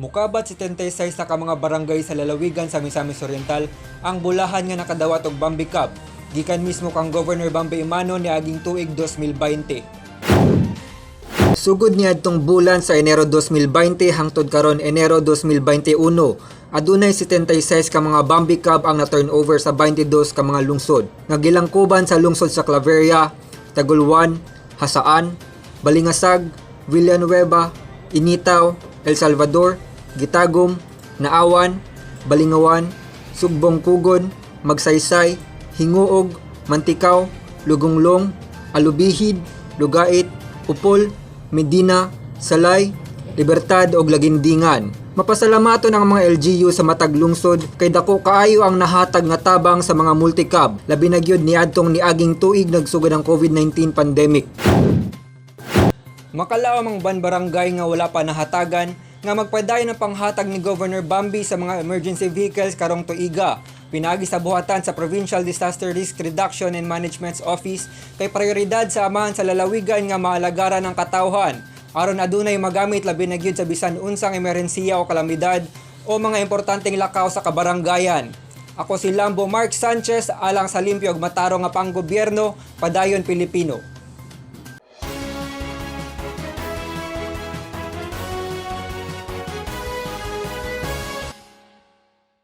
Mukabat 76 na ka mga barangay sa lalawigan sa Misamis Oriental ang bulahan nga nakadawat og Bambi Cab gikan mismo kang Governor Bambi Emano niaging tuig 2020. Sugod niadtong bulan sa Enero 2020 hangtod karon Enero 2021, adunay 76 ka mga Bambi Cab ang na-turnover sa 22 ka mga lungsod nga gilangkuban sa lungsod sa Claveria, Tagulwan, Jasaan, Balingasag, Villanueva, Initao, El Salvador, Gitagum, Naawan, Balingawan, Sugbong Kugon, Magsaysay, Gingoog, Manticao, Lugonglong, Alubijid, Lugait, Opol, Medina, Salay, Libertad ug Laguindingan. Mapasalamaton ang mga LGU sa matag lungsod kay dako kaayo ang nahatag nga tabang sa mga multicab, labi na gyud niadtong niaging tuig nagsugod ang COVID-19 pandemic. Makalaom ang uban barangay nga wala pa nahatagan nga magpadayon ang panghatag ni Governor Bambi sa mga emergency vehicles karong tuiga. Pinaagi sa buhatan sa Provincial Disaster Risk Reduction and Management Office kay prioridad sa amahan sa lalawigan nga maalagaran ang katawhan aron adunay magamit, labi na gyud sa bisan unsang emerhensiya o kalamidad o mga importanteng lakaw sa kabaranggayan. Ako si Lambo Mark Sanchez alang sa limpyo ug matarong nga panggobyerno, padayon, Pilipino.